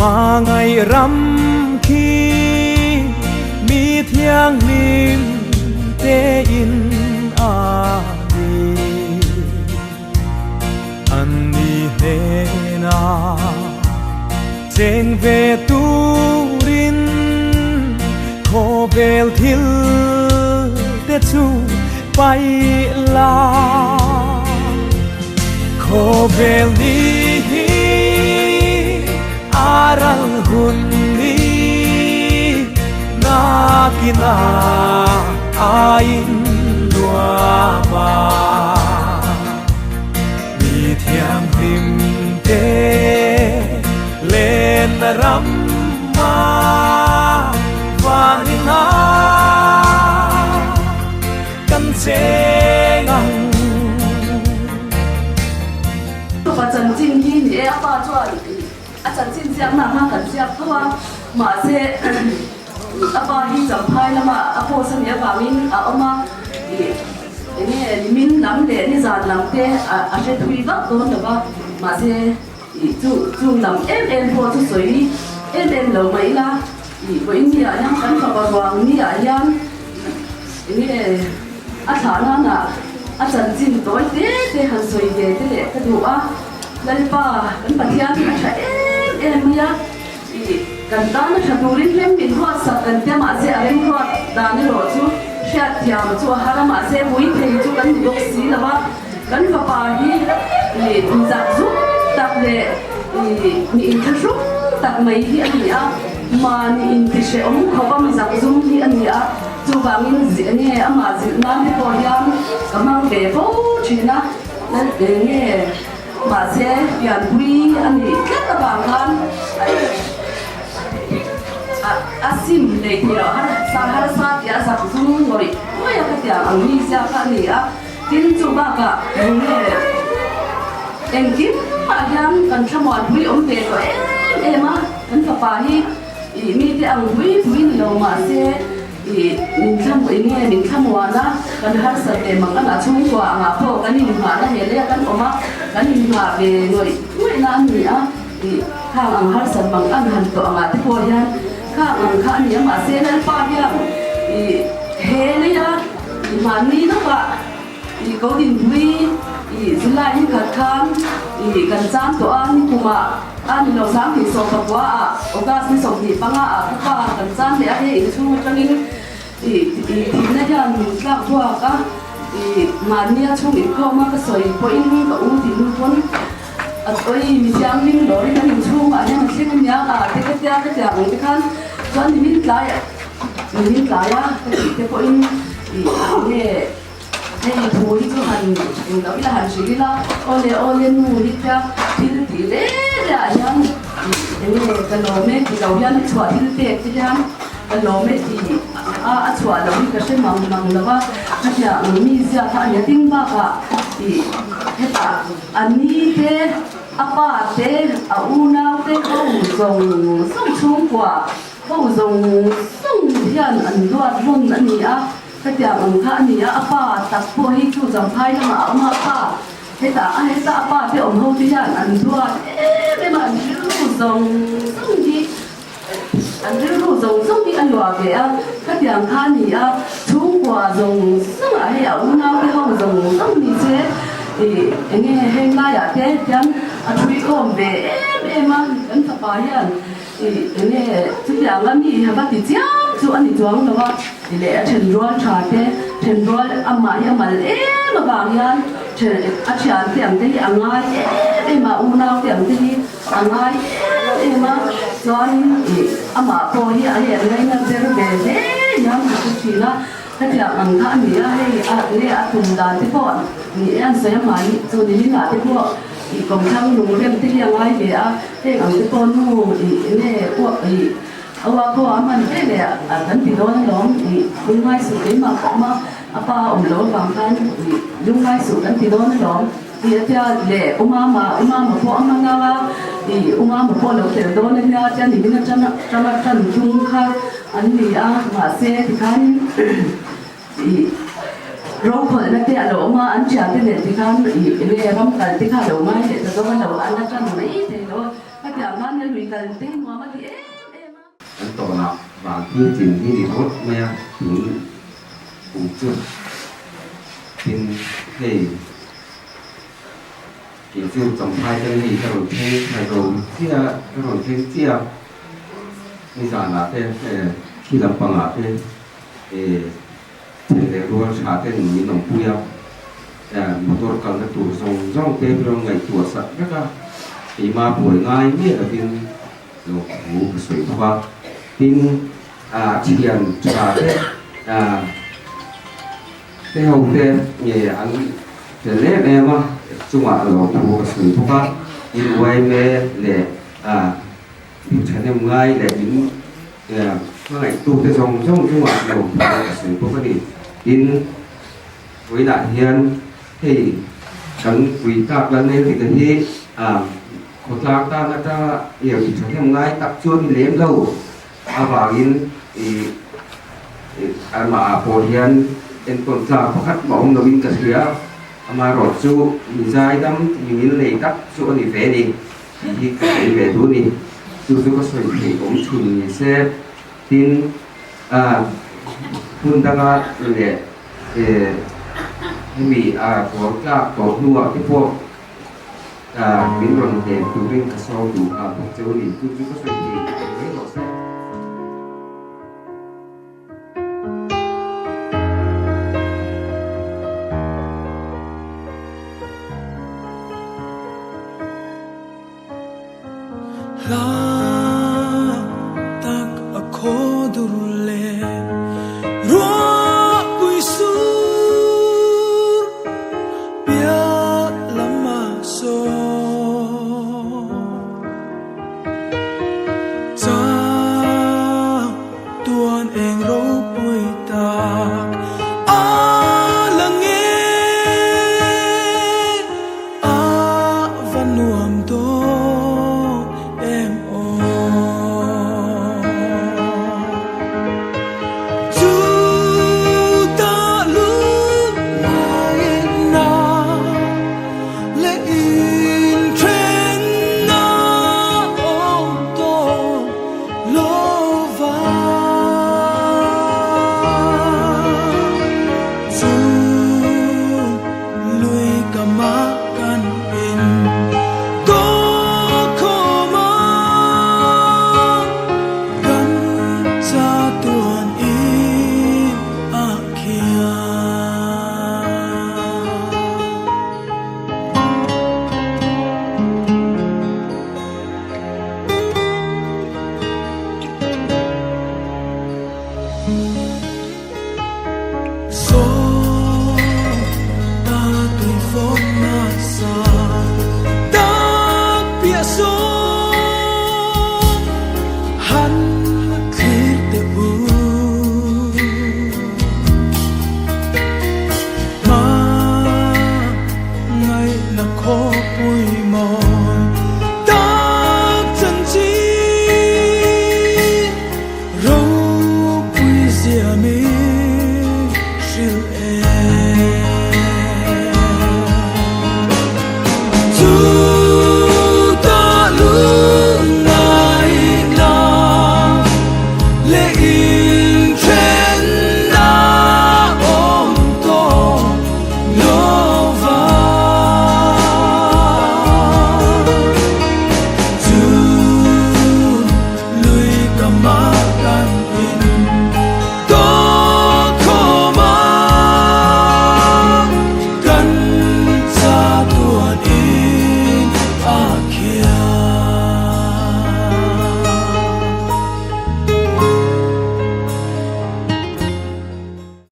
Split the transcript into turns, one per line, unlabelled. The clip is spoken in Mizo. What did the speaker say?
Hmangaih ram khi mi thianghlim te in a ni. An ni hnenah cheng ve turin khawvel thil te chu paih la. Khawvel ni hi a ral hun ni nakina a in nuam a. Mi thianghlim te lenna ram a van in a kan cheng ang.
Pa chanchin hi ni e, a pa chuan a chanchin ziakna kha kan ziak tho a, mahse a pa hi Champhai lama a post a nih avangin a awm a, ih enge nimin lam leh nizan lam te a hre thui vak dawn lo va, mahse ih chu chung lam em em pawh chu sawi em em lo mai ila, ih vawiin ni ah hian kan fapa ruang ni ah hian. Enge a thlah nana a chanchin tawi te te han sawi ve te leh ka duh a, Lalpa kan Pathian hi a tha em em mai a, ih kan tan a tha turin rem min ruatsak kan tia mahse a remruat dan erawh chu hriatthiam chu a har a mahse pui thei chu kan ni bawk si lo a, kan fapa hi ih mi zak zuk tak leh ih mi inthlahrung tak mai hi a ni a, mahni intihrehawm khawp a mi zak zum hi a ni a. Chuvangin enge amah zilh nan te pawh hian ka hmang ve fo thin a, enge mahse pianpui a nih tlat avang khan a sim lei theih loh harsa harsa tih a zak zum ngawih ngawih a khatiang ang mi zia kha a ni a, tin chu bakah enge engkim ah hian kan thlamuanpui awm ve tawh em em a, kan fapa hi. Ih mite ang pui pui ni lo mahse ih min thla eng nge min thla muan a, kan harsat ve mang a chhungkua angah pawh kan inngahna he leh kan awm a, kan inngah ve ngawih ngawihna a ni a, ih khang ang harsat mang an han tawh angah te pawh hian khang ang kha a ni a mahse Lalpa hian ih he leia ih mahni lawkah ih ko dinpui ih July ni khat khan ih kan chan tawh a nikumah A ni lo 29 ah August ni 25 ah ka pa kan chan leh a he inchhung atangin ih ih thihna hian min tlak buak a ih mahnia chhung inkhawm a ka sawi pawhin ka u tih hnu pawn a oi mi thianghlim lawrin an inchhung ah hian a thleng ania a te ka tia ka tia ang te khan chuan nimin tlai nimin tlai a ka tih te pawhin ih nge Hei thu hi chu han eng lo ila han hrilh ila, awle awle nu hi tia thil tih le le ah hian eng nge ka lawm e ti lo hian a chhuah thil pek te hian ka lawm e tih a a chhuah loh hi ka hre mang mang lo va, khatiang ang mi ziak kha a ni a ding bakah ih hetah a ni te a pa te a unau te ho zawng zawng chhungkua ho zawng zawng hian an duat rawn a ni a. Hetiang ang kha a ni a, a pa tak pawh hi chu Champhai lamah a awm a, a pa hetah a heta a pa te awm ho te hian an duat em em a, an rilru zawng zawng hi an rilru zawng zawng hi a luah ve a, khatiang kha a ni a, chhungkua zawng zawngah hei a unau te ho zawng zawng ni che ih eng nge heng laiah te hian a thui khawm ve em em a, kan fapa hian. Ih enge chutiang a mi va ti chiam chu a ni chuang lo a, ti leh a thenrual tha te, thenrual amah hi a mal em avang hian then a thian te ang te hi a ngai em em a, unau te ang te hi a ngai em em a, chuan ih amah pawh hi a hel ngaina ber ve hle hian ka hre thin a, hetiang ang kha a ni a, hei a enge a tum dan te pawh ni e an sawi amah hi chu nimin ah te pawh ih kawmthlang lungrem te hi a ngai ve a. Heng ang te pawh nu ih enge uak ih a uak pawh a hman ve leh a kan ti dawn alawm ih lungngai suh keimah ka awm a a pa awm loh avang khan ih lungngai suh kan ti dawn alawm tih a tia leh u mama u mama pawh a hman a ih u mama pawh lo tel dawn a nia tia nimin atang atanga tan tum kha an ni a mahse tikhan Ih rokhawlhna te a lo awm a, an thiante nen ti khan ih enge ram kal te kha a lo ngai leh ta zawk a, lo an la tan mai thei lo a. Khatiang khan nia lui kal te hi nuam a ti em em a.
Kan tawnah van thil chin hi ni rawt mai a, tun kum chu tin hei kei chu Champhai te hei ka rawn thleng thla zo chiah a, ka rawn thleng chiah a, nizanah te khi lampangah te Thil leh rual tha ten min awmpui a, motor kalna tur zawng zawng te hi rawn ngaihtuah sak vek a, keimah buai ngai miah lovin lo thu ka sawi bawk a. Tin, thian tha te te ho te nge an fel em em a, chungah lo thu ka sawi bawk a. Tin, yma leh min thahnem ngai leh min Hmangaihtute zawng zawng chungah lawmthu a sawi bawk a ni. Tin, vawiinah hian hei kan pui tak la nei dik hi khawtlang tan atanga irti thahnem ngai tak chu a ni lem lo avangin ih amah pawh hian enkawl tlak pakhat mah awm loin ka hria. Amaherawh chu mi zaidam mi ngilnei tak chu a ni ve a ni. Tih hi ka sawi ve duh a ni. Chu chu ka sawi theih awm chhun ni se. Tin, hmun danga leh hemi kawr tlak tawh hnuah te pawh min rawn hnem turin ka sawm duh nghal bawk cheu a ni. Chu chu ka sawi theih awm mai rawh se.
Hla tak a khaw dur leh ruahpui sur piah lam a sawn. Chang tuan eng ropui tak a lang e, a va nuam dawn em aw. Chu ta lut ngaina leh inthenna awm tawh lo va. Chu lui ka mah kan in tawk khawm a, kan chatuan in a khian.